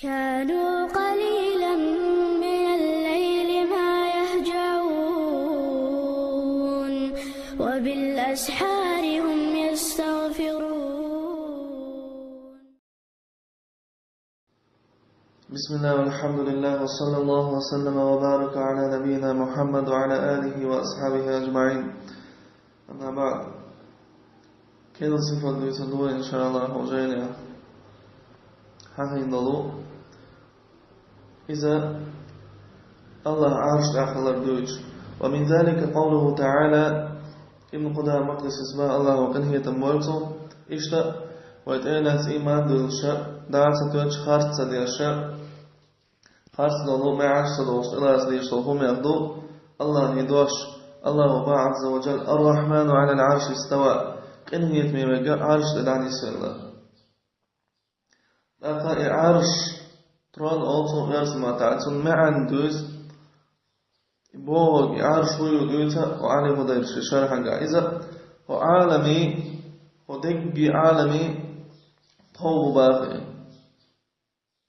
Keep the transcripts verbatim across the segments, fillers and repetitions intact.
كانوا قليلا من الليل ما يهجعون، وبالأسحار هم يستغفرون. بسم الله والحمد لله وصلى الله وسلم وبارك على نبينا محمد وعلى آله وأصحابه أجمعين. أما بعد. Кхидолча сифат дийца деза, иншааллахӀ, хӀанз хьахьийна долу. Иза АллахӀ Ӏарш тӀехь хилар дуьйцу. ومن ذلك قوله تعالى, Ибн Къудама Макъдисис боху, АллахӀа къинхетам бойла цунна, иштта, вай тӀе а лаьцна ийман а диллина, дӀа а ца тоьттуш, харц а ца деш, харц долу, маьӀаш а ца долуш, тӀелаца дезаш долу хӀуманех ду АллахӀан дош, АллахӀа боху, عز وجل: الرحمن على العرش استوى, къинхетаме верг Ӏарш тӀе дӀанисвелла. ТӀаккха и Ӏарш, трон олу цунах оьрсийн маттахь, цуьнан маьӀна дуьйцу, и бохург, и Ӏарш хӀун ю дуьйцу хӀокху Ӏали Худайрис шархьангахь. Иза хӀокху Ӏаламийн, хӀокху дерриг Ӏаламийн тхов бу боху.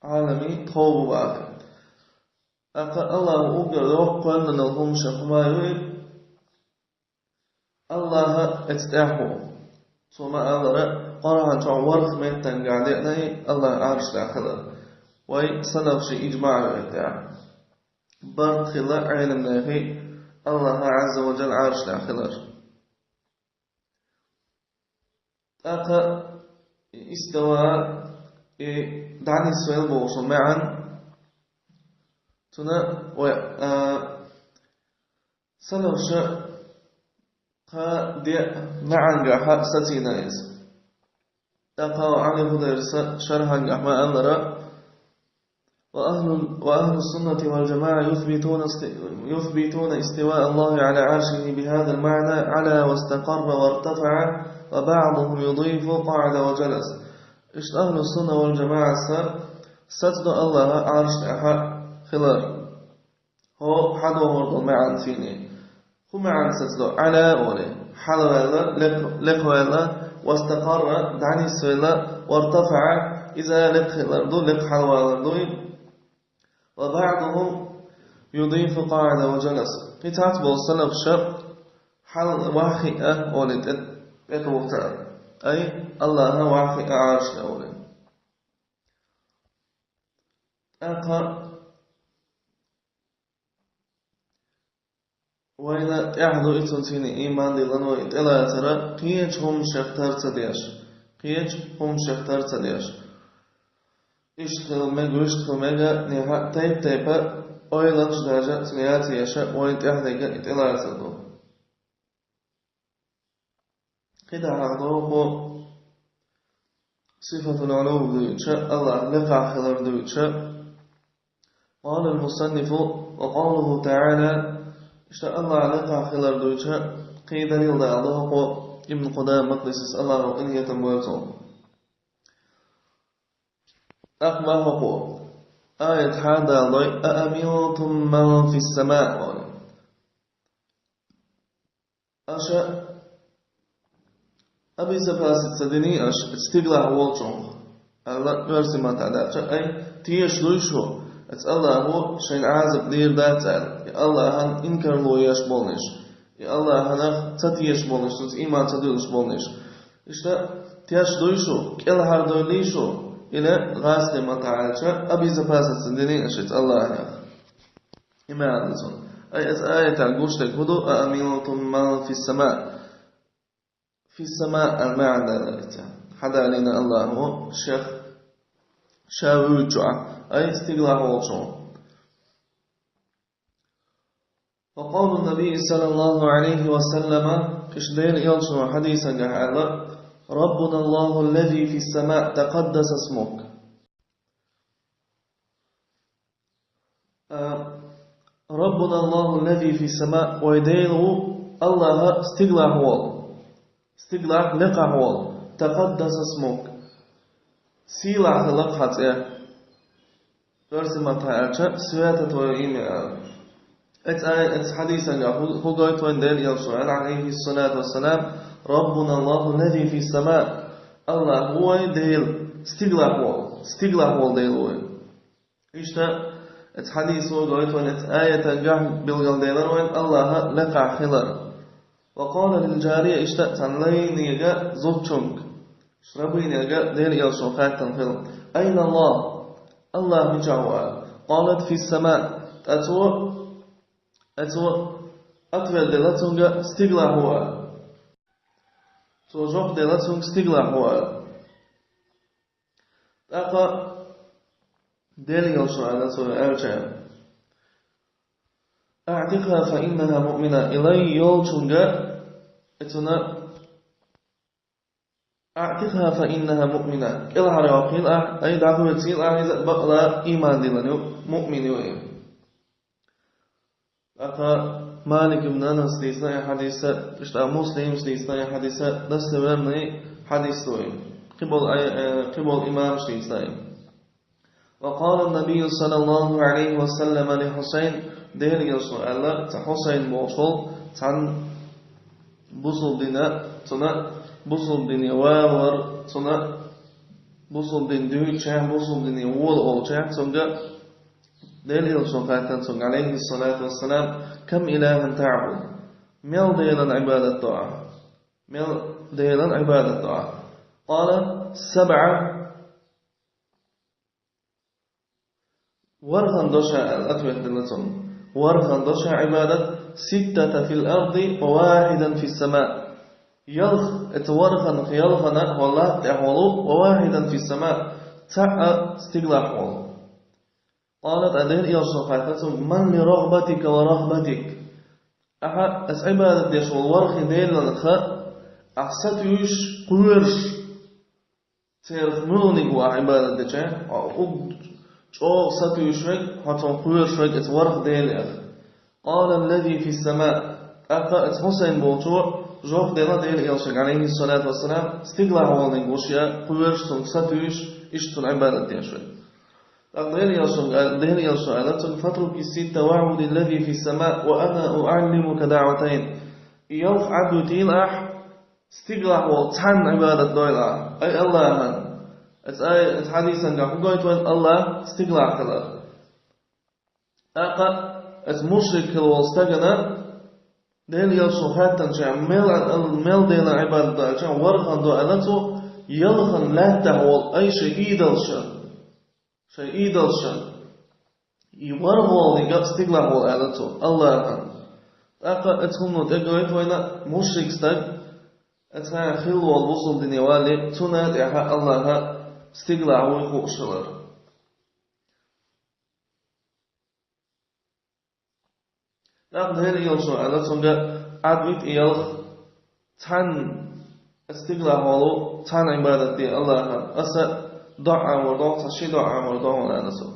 Ӏаламийн тхов бу боху. ТӀаккха АллахӀа уггар йоккха кхоьллина хӀуманех хӀума ю и, АллахӀ оцу тӀехь ву. Цо ма-аллара, Къуръан чохь ворхӀ меттангахь деана и АллахӀ Ӏарш тӀехь хилар. Вайн салафийн ижмаӀ ю и тӀехь. Барт хилла Ӏеламнехан АллахӀ Ӏазза ва Джалла Ӏарш тӀехь хилар. ТӀаккха и истава, и дӀанисвелла бохучун маьӀна, цуьнан вай, а, салафаша кхаа деа маьӀнехь сацийна иза. ТӀаккха Ӏали Худайрис шархьангахь ма-аллара: وأهل، وأهل السنة والجماعة يثبتون است-، يثبتون استواء الله على عرشه بهذا المعنى: علا واستقر وارتفع، وبعضهم يضيف قعد وجلس. Иштта Ахьлу Сунна вал ДжамаӀас сацадо АллахӀа Ӏарш тӀехь хилар. ХӀокху хьадохур долу маьӀна цуьнан. ХӀун маьӀна сацадо? Ӏала олий, хьалаваьлла, лекх-, лекхаваьлла, вастакъарра, дӀанисвелла, вартафаӀа, иза лекха хилар ду, лекха хьалавалар ду и. Ва баъдухум юдифу къаӀада ва джалас. Кхин цхьацца болу салафаша хьал ваххиъа олий тӀе, тӀетуху цара. Ай, АллахӀа ваххиъа Ӏарш тӀе олий. ТӀаккха вайна тӀехь ду и цуьнан цхьаьна ийман диллина вай тӀелацара, кхечу хӀуманех тар ца деш, кхечу хӀуманех тар ца деш. Иштта хила мега, вуьшта хила мега, нехьа тайп-тайпа ойланаш даже цуьнан яц еша, вайна тӀехь дерг и тӀелацар ду. КхидӀа хьахо доху сифатул Ӏулу дуьйцуш, АллахӀ лекхахь хилар дуьйцуш. قال المصنف: وقوله تعالى, иштта АллахӀ лекхахь хилар дуьйцуш, кхин далил дала доху Ибн Къудама Макъдисис, АллахӀа къинхетам бойла цунах. ТӀаккха ма хӀокхо аят хьадалдой: أأمنتم من في السماء, олий. Аша обезопасить ца диний аша оцу стигалахь волчух? Аьлла, оьрсийн маттахь даьлча, ай, тешаш дуй шу, оцу АллахӀо шайна Ӏазап дийр дац аьлла, и АллахӀан инкарло еш болниш, и АллахӀанах ца тешаш болниш, цуьнца ийман ца дуьллуш болниш. Иштта тешаш дуй шу, кӀелхьардойли шу, или гӀазкхийн маттахь аьлча, обезопасить ца диний аша оцу АллахӀах? И маьӀна ду цуьнан. Ай, оцу аятехь гуш дерг хӀун ду: أأمنتم من في السماء. في السماء аьлла маьӀна далийта. Хьадалийна АллахӀо шех, ша вуьйцучохь, ай, стигалахь волчух. وقول النبي صلى الله عليه وسلم, иштта Делан Элчано хьадисангахь аьлла: ربنا الله الذي في السماء تقدس اسمك. А, ربنا الله الذي في السماء, вай Дела ву АллахӀ стигалахь волу. Стигалахь лекхахь волу. تقدس اسمك. Сийлахь хилла хьан цӀе. Оьрсийн маттахь аьлча, свято твоё имя аьлла. Оцу ай-, оцу хьадисангахь хӀу-, хӀун гойту вайна Делан Элчано аьлла, عليه الصلاة والسلام: ربنا الله الذي في السماء. АллахӀ ву вай Дела, стигалахь волу, стигалахь волу Дела ву вай. Иштта, эцу хьадисо гойту вайн, эцу аятангахь билгалделира вайн Аллахьа лекхахь хилар. «Ва къала лил-жария», иштта цхьана лайнега зудчунга, рабынега Делан Элчано хаьттина хилла: «Айна Аллах?» Аллах мичахь ву аьлла. «Къалат: фис-сама». Ткъа цо, ткъа цо ответ делла цуьнга: «Стигалахь ву», аьлла. Цо жоп делла цуьнга: «Стигалахь ву», аьлла. ТӀаккха Делан Элчано аьлла цо аьлча: «АӀтикъхӀа фа иннахӀа муъмина». И лай йолчунга, и цунна: «АӀтикъхӀа фа иннахӀа муъмина». КӀелхьарйоккхийла ахь, ай, дӀахоьцийла ахь, иза бакъала ийман диллина ю, муъмин ю и. ТӀаккха Малик ибн Анас дийцина и хьадиса, иштта Муслима дийцина и хьадиса, достоверный хьадис ду и. Кхиболу ай-, э, кхиболу имамаш дийцина и. «Ва къала набийю саллаллаху Ӏалайхи ва саллама ли Хьусайн», Делан Элчано аьлла, цхьа Хьусайн бохуш волу, цхьана бусулба дина, цунна бусулба дине валор, цунна бусулба дин дуьйцучехь, бусулба дине вола олучехь, цуьнга Делан Элчано хаьттина цуьнга, Ӏалайхиссалату вассалам: «Кам илахӀан таӀбуд?» Мел делан Ӏибадат до ахь? Мел делан Ӏибадат до ахь? «Къала: сабӀа». ВорхӀан до ша аьлла, ответ делла цунна. ВорхӀан до ша Ӏибадат: «Ситтата фил арди ва вахӀидан фис-сама». Ялх, эцу ворхӀанах ялхана хӀо латта тӀехь волу, «ва вахӀидан фис-сама», цхьаъ стигалахь волу. Къала, тӀаккха Делан Элчано хаьттина цуьнга: «Ман ли рагӀбатика ва рагӀбатик?» Ахьа аса Ӏибадат деш волу ворхӀе делах ахь сатуьйсуш, кхоьруш, церах муьлханиг ву ахь Ӏибадат деча, уггар чӀогӀа сатуьйсуш верг, хьо цунах кхоьруш верг, эцу ворхӀе делах. «Къала: ллази фис-сама». ТӀаккха эцу Хьусайн болчо жоп делла Делан Элчанга, Ӏалайхиссалату вассалам: «Стигалахь волниг ву ша, кхоьруш, цунах сатуьйсуш, иштта цунна Ӏибадат деш верг». ТӀаккха Делан Элчано аьлла, Делан Элчано аьлла цуьнга: «Фатруки ситта ваӀбуди ллази фис-сама, ва ана уӀаллимука даӀватайн». И ялх Ӏадвитийла ахь, стигалахь волу цхьанна Ӏибадат дойла ахь. Ай Аллахьан. Эцу ай-, эцу хьадисангахь хӀун гойту вайн? Аллах стигалахь хилар. ТӀаккха эцу мушрик хилла волу стагана Делан Элчано хаьттинчехь, мел, мел делан Ӏибадат до аьлча, ворхӀан до аьлла цо, ялхана лаьттахь волу, ай шайн идолшна. Шайн идолшна. И ворхӀалниг а стигалахь волу аьлла цо, Аллахьан. ТӀаккха эцу хӀумано тӀе гойту вайна мушрик стаг, эцу хьайн хилла волу бусулба дине валале, цунна тӀехь Аллах стигалахь вуй хууш хилар. ТӀаккха Делан Элчано аьлла цуьнга: «Ӏадвита и ялх, цхьанна стигалахь волу, цхьанна Ӏибадат де Аллахьан, аса доӀа Ӏамор доху, цхьа ши доӀа Ӏамор доху», аьлла цо.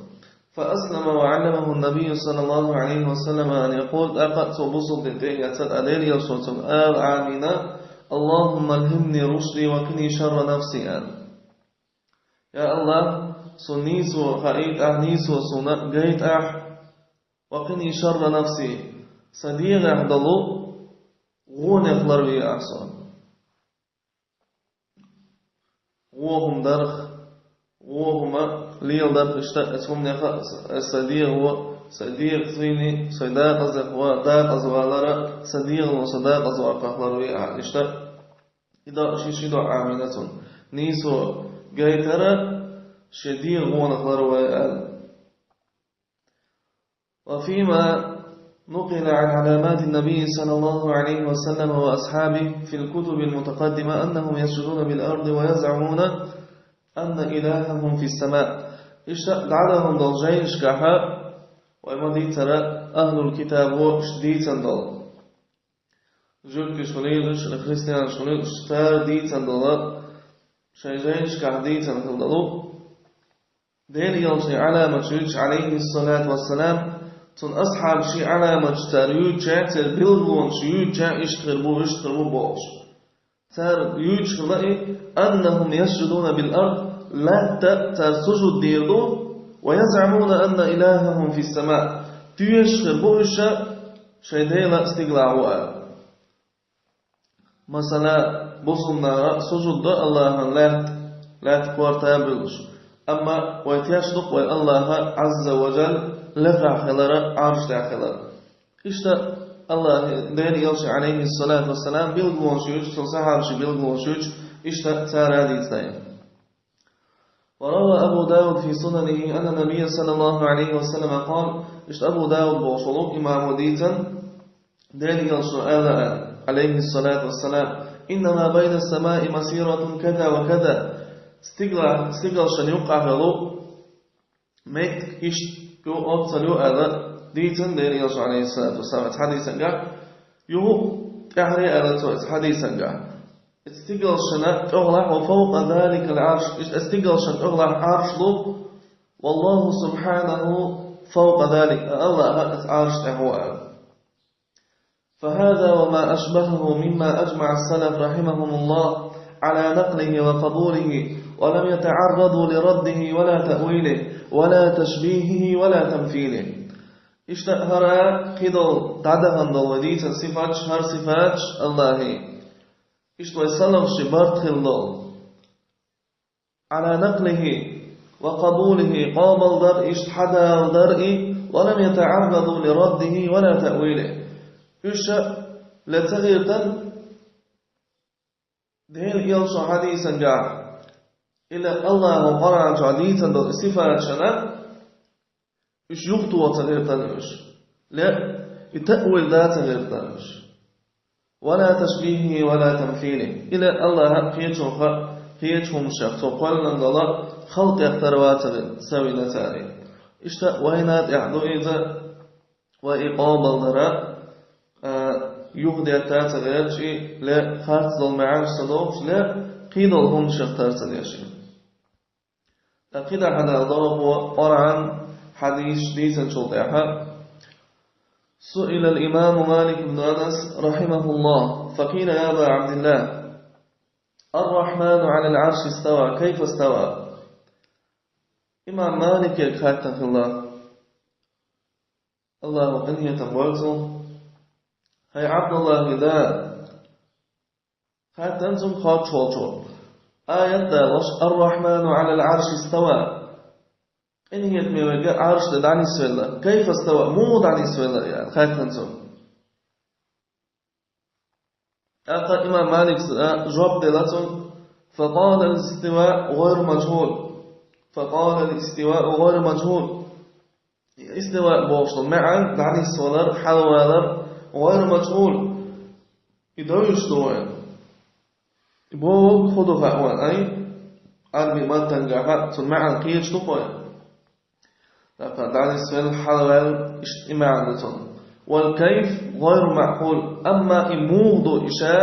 فأسلم وعلمه النبي صلى الله عليه وسلم أن يقول, тӀаккха цо бусулба дин тӀе а эцна, тӀаккха Делан Элчано цуьнга ала Ӏамийна: «اللهم ألهمني رشدي وقني شر نفسي», аьлла. Я Аллах, суна нийсо хаийтахь, нийсо суна гайтахь, وقني شر نفسي, сан дегӀехь долу гӀонех ларве ахь со. ГӀо хӀума дарх, гӀо хӀума леладарх, иштта эцу хӀуманеха ас сан дегӀо, сан дегӀан зийне, сайн декъаза валара, сан дегӀано сан декъаза ваккхарх ларве ахь, иштта. И доӀа, ши, ши доӀа Ӏамийна цунна. Нийсо гайтара, шен дегӀан гӀонах ларве аьлла. وفيما نقل عن علامات النبي صلى الله عليه وسلم وأصحابه في الكتب المتقدمة أنهم يسجدون بالأرض ويزعمون أن إلههم في السماء. Иштта дӀадахана долу жайнашкахьа, вай ма дийцара, ахӀлул китабо иштта дийцина долу. Жуьгтиш хуьлийла уьш, христианаш хуьлийла уьш, цара дийцина долу, шайн жайнашкахь дийцина хила долу. Делан Элчанан Ӏаламаташ юьйцуш, Ӏалайхиссалату вассалам, цуьнан асхьабаша шайн Ӏаламаташ цара юьйцуш, церан билгалонаш юьйцуш, иштта хир бу, иштта хир бу бохуш. Цара юьйцуш хилла и: «أنهم يسجدون بالأرض», лаьтта цара сужуд дийр ду, «ويزعمون أن إلههم في السماء», тоьшуш хир бу уьш, шайн Дела стигалахь ву аьлла. Масала, бусулба наха сужуд до Аллахьан лаьтта, лаьтта корта а буьллуш. Амма вай тешна ду вай Аллахӏа Ӏазза ва Жалла лекха хилар, Ӏарш тӀа хилар. Иштта Аллахӏа, Делан Элчан, Ӏалайхи ссалату вассалам, билгалонаш йойтуш, цун сахьабаша билгалонаш йойтуш, иштта цара дийцай. وروى أبو داود في سننه أن النبي صلى الله عليه وسلم قال, иштта Абу Дауд бохуш волу имамо дийцина, Делан Элчано аьлла, Ӏалайхи ссалату вассалам: إنما بين السماء مسيرة كذا وكذا. Стигла-, стигалшна юккъехь йолу меттиг иштта ю, оццул ю аьлла, дийцина Делан Элчано, Ӏалайхи ссалату вассалам, оцу хьадисангахь. Юха тӀаьххьара аьлла цо оцу хьадисангахь: оцу стигалшна тӀехула وفوق ذلك العرش, оцу стигалшна тӀехула Ӏарш ду, والله سبحانه فوق ذلك, Аллахӏ оцу Ӏарш тӀехь ву аьлла. فهذا وما أشبهه مما أجمع السلف رحمهم الله على نقله وقبوله، ولم يتعرضوا لرده ولا تأويله ولا تشبيهه ولا تمثيله. Иштта хӀара кхидолу дӀадахана долу вай дийцина сифаташ, хӀара сифаташ Аллахӏан. Иштта вай салафашна барт хилла долу. على نقله وقبوله, къобалдар а, иштта хьадалдар а, ولم يتعرضوا لرده ولا تأويله. Уьш ле ца гӀиртина Делан Элчано хьадисангахь, или Аллахӏа Къуръан чохь дийцина долу и сифаташна, уьш юхатоха ца гӀиртина уьш, ле и таъвил дан ца гӀиртина уьш. ولا تشبيهه ولا تمثيله. Или Аллахӏа кхечунах, кхечу хӀуманех цо кхоьллина долу халкъех тара вацара, ца вина цара. Иштта вайна тӀехь ду иза, вай и къобалдар а, а, юхадетта ца гӀерташ, ле харц долу маьӀнаш ца дохуш, ле кхидолу хӀуманех тара ца деш. ТӀаккха кхидӀа хьадалла доху Къуръан, хьадисаш дийцинчул тӀаьхьа. سئل الإمام مالك بن أنس رحمه الله، فقيل: يا أبا عبد الله، الرحمن على العرش استوى، كيف استوى؟ Имам Малике хаьттина хилла, Аллахӏа къинхетам бойла цунах: «ХӀай Ӏабдуллахӏан да, — хаьттина цуьнга хоттуш волчо, — аят далош: „Ар-Рахьману Ӏалал Ӏарши става“, къинхетаме верг Ӏарш тӀе дӀанисвелла, кайфа става, муха дӀанисвелла?» — аьлла, хаьттина цуьнга. ТӀаккха имам Малика жоп делла цуьнга: «Факъала: ал-истиваъ гӀайру мажхӀул. Факъала: ал-истиваъ гӀайру мажхӀул». Истива бохуш долу маьӀна, дӀанисвалар, хьалавалар, гӀайру мажхӀул. И довзуш ду вайна. И бохург хӀун ду хаьа вайна, ай? Ӏарбийн маттангахь цуьнан маьӀна кхеташ ду-кх вайна. ТӀаккха дӀанисвелла, хьалаваьлла, иштта и маьӀна ду цуьнан. Вал кайф гӀайру маъкъул. Амма и муха ду и ша,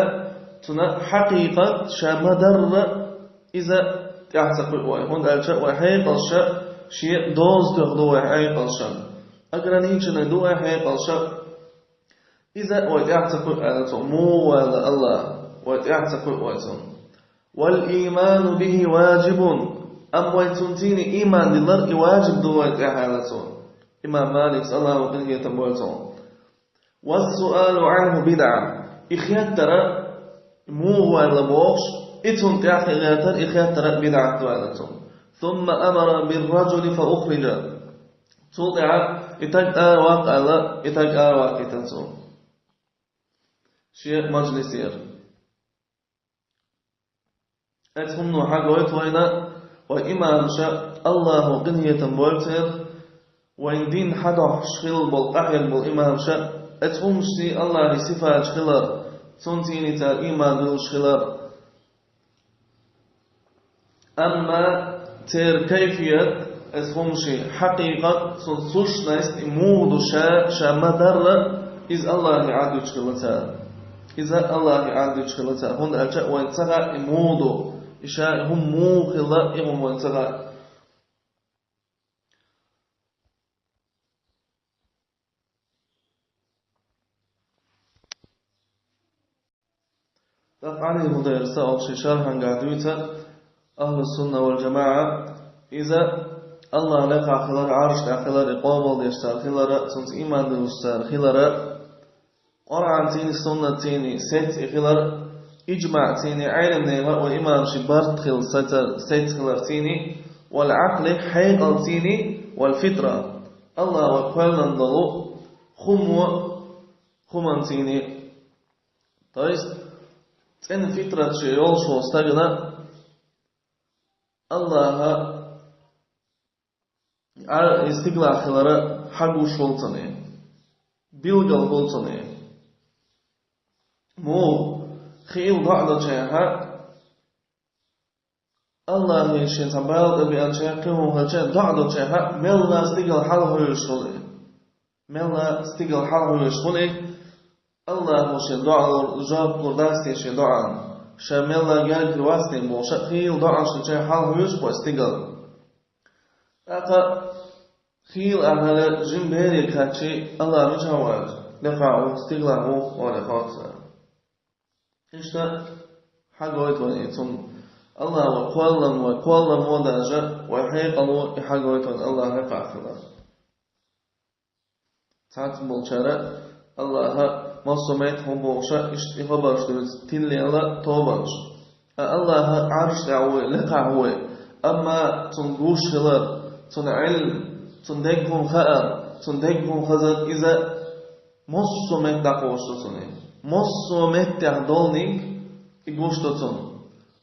цуьнан хьакъикъат, ша ма-дарра, иза тӀаьхьа ца кхуьу вай, хӀунда аьлча вай хьекъалш шен доза тоьхна ду вай хьекъалшна. Ограниченный ду вай хьекъалш. Иза вай тӀаьхьа ца кхуьу аьлла цо, муха ваьлла Аллах, вай тӀаьхьа ца кхуьу вай цунна. Вал ийману бихи важибун, амма вай цунна цийна ийман дилар и важиб ду вай тӀехь аьлла цо. Имам Маликс, Аллахӏа къинхетам бойла цунах. Вас-суалу Ӏанху бидӀа. И хеттара, муха ваьлла бохуш, и цунна тӀаьхьа хи гӀертар, и хеттара бидӀат ду аьлла цо. Сумма амара бир-ражули фа ухрижа. Цул тӀаьхьа и таг ара ваккха аьлла, и таг ара ваккхийтина цо шен мажлисера. Оцу хӀумано хьагойту вайна, вай имамаша, Аллахӏа къинхетам бойла церан, вайн дин хьадохьуш хилла болу, къахьега болу имамаша, оцу хӀуманашций Аллахӏан сифаташ хилар, цунна цийна цара ийман дуьллуш хилар. Амма церан кайфият, оцу хӀуманийн хьакъикъат, цуьнан сущность, и муха ду ша, ша ма-дарра, иза Аллахӏе Ӏад дуьтуш хилла цара. Иза Аллахӏе Ӏад дуьтуш хилла цара. ХӀунда аьлча вайна ца хаьа и муха ду, и ша, и хӀума муха хилла, и хӀума вайна ца хаьа. ТӀаккха Ӏали Худайрса олу шен шархьангахь дуьйцу Ахьлу-Сунна вал-ЖамаӀа, иза Аллахь лекха хилар, Ӏарш тӀехь хилар, и къобал деш цара хилар, цуьнца ийман диллуш цара хилар, Къуръанций, Суннатций сецна и хилар, иджмаъций, Ӏеламнехан вай имамашийн барт хилла сацар, сецна хилар цуьнан, والعقل, хьекъалцийни, والفطرة, Аллахӏа вай кхоьллина долу хӀума, хӀуманцийни. То есть, цӀена фитрат шен йолуш волу стагана Аллахӏа а, и стигалахь хилар хьагуш хуьлу цунна, билгал хуьлу цунна. Муха? Хийла доӀа долчохь, Аллахӏе шен цхьа бала тӀебеанчохь, кхин хӀума хилча, доӀа долчохь, мелла стигала хьалахьуьйсуш хуьлу и. Мелла стигала хьалахьуьйсуш хуьлу и, Аллахӏа шен доӀа лур, жоп лур дац те шен доӀана, ша мелла гергара вац те бохуш, хийла доӀанаш долчохь хьалахьуьйсуш вай стигала. ТӀаккха хийла ахь хилча, жима бере кхаьчча, Аллахӏ мичахь ву аьлча, лекхахь ву, стигалахь ву олий хоьтту цара. Иштта хьагойту вайна и цунна. Аллахӏа вай кхоллам, вай кхолламо даже, вай хьекъало и хьагойту вайна Аллахӏа лекхахь хилар. Цхьацца болчара Аллахӏа массо а меттехь ву бохуш, иштта и хабарш дуьйцу, тилла а, тобанаш. Ткъа Аллахӏ Ӏарш тӀехь ву, лекхахь ву. Амма цунна гуш хилар, цунна Ӏилма, цунна дерриг хӀума хаар, цунна дерриг хӀума хазар, иза массо а метта дӀакхочуш ду цунна. Массо а меттехь долниг и гуш ду цунна.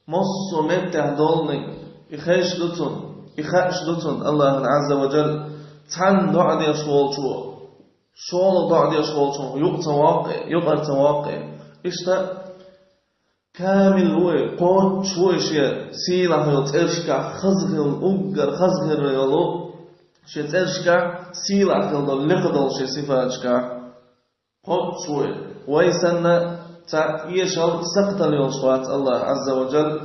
Массо а меттехь долниг и хезаш ду цунна, и хууш ду цунна Аллахӏана Ӏазза ва Джалла. Цхьанна доӀа деш волчо, шолгӀа доӀа деш волчух юкъа ца воккху, юкъара ца воккху. Иштта камил ву, кхоччуш ву шен сийлахь йолу цӀерашкахь, хаза хилла, уггар хаза хир йолу шен цӀерашкахь, сийлахь хилла долу, лекха долу шен сифаташкахь. Кхоччуш ву. Вай санна цхьа эшал, сакхтал йолуш вац Аллахӏ Ӏазза ва Джалла.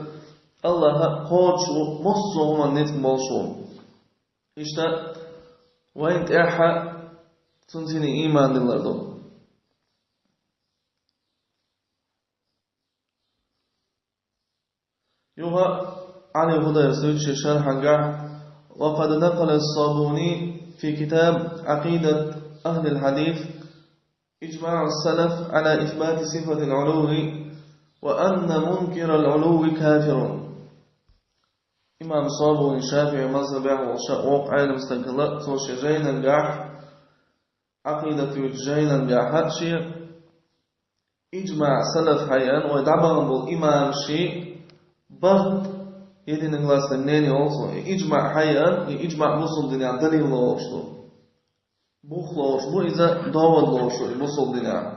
Аллахӏ кхочуш ву, массо а хӀуманна ницкъ болуш ву. Иштта вайна тӀехь цунна цуьнан ийман диллар ду. Юха Ӏали Худайрас дуьйцу шен шархьангахь: وقد نقل الصابوني في كتاب عقيدة أهل الحديث إجماع السلف على إثبات صفة العلو وأن منكر العلو كافر. Имам Собуни шафиӀи мазхабехь волуш воккха Ӏелам стаг хилла, цо шен жайнангахь, Ӏакъидат юьйцу жайнангахь шен, иджмаъ салаф хьаеана, вай дӀабахана болу имамашийн барт, единогласное мнение олу цо, и иджмаъ хьаеана, и иджмаъ бусулба динехь далил лоруш ду. Бух лоруш бу иза, довод лоруш ду и бусулба динехь.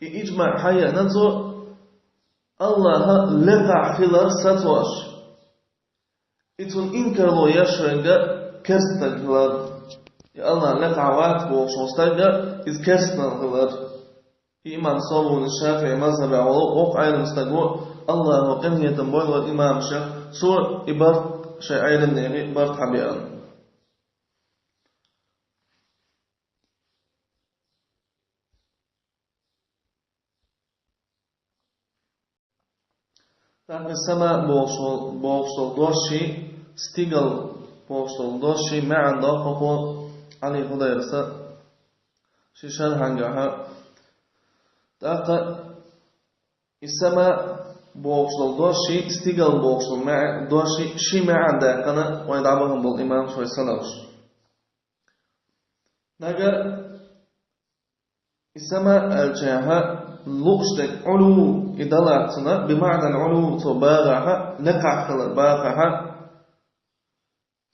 И иджмаъ хьаеана цо, Аллахӏ лекхахь хилар сацош. И цунна инкарло еш верг керстанаг хилар. И Аллахӏ лекхахь вац бохуш волу стаг, иза керстанал хилар. И имам Собуни шафиӀи мазхабехь волу воккха Ӏелам стаг ву, Аллахӏо къинхетам бойла имамашех, цо и барт шайн Ӏелам нехан барт хьабеана. ТӀаккха сама бохуш, бохуш долу дош ши, стигал бохуш долу дош ши маьӀна доккху Ӏали Худайраса ши шархьангахьа. ТӀаккха и сама бохуш долу дош ши, стигал бохуш долу маьӀ-, дош ши, ши маьӀна даьккхина вай дӀабахана болу имамаш, вай салафаш. Нага и сама аьллачехьа, лууш дерг Ӏулу, и далацна, бимаънал Ӏулу, цо багахьа, лекхахь хилар бахахьа,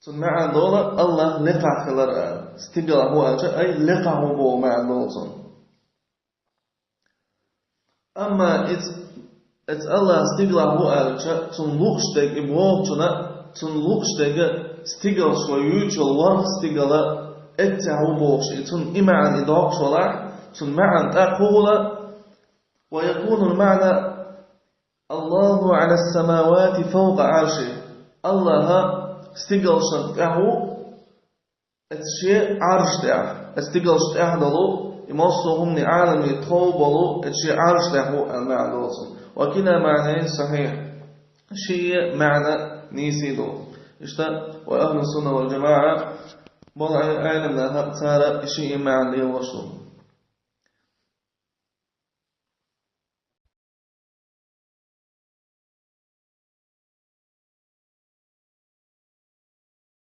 цунна маьӀна дола Аллахӏ лекхахь хилар аьлла. Стигалахь ву аьлча, ай, лекхахь ву боху маьӀна дола цунна. Амма эц-, эц Аллахӏ стигалахь ву аьлча, цунна лууш дерг и бохучуна, цунна лууш дерг стигалш вай юьйцу йолу ворхӀ стигала эццехь ву бохуш, и цунна и маьӀна и доккхуш валахь, цунна маьӀна тӀаккха хӀун хула, ва якунул маьӀна: Аллаху Ӏалас-самавати фавкъа Ӏарши. Аллахӏ стигалшна тӀехь ву, эцу шен Ӏарш тӀехь, эцу стигалш тӀехь долу, и массо а хӀуманийн Ӏаламийн тхов болу, эцу шен Ӏарш тӀехь ву аьлла маьӀна доцу. Ва кила маънайн сахьихь. Ши а маьӀна нийса ду. Иштта, ва ахлу сунна вал джамаъа, болу Ӏе-, Ӏелам наха цара ши а маьӀна лелош ду.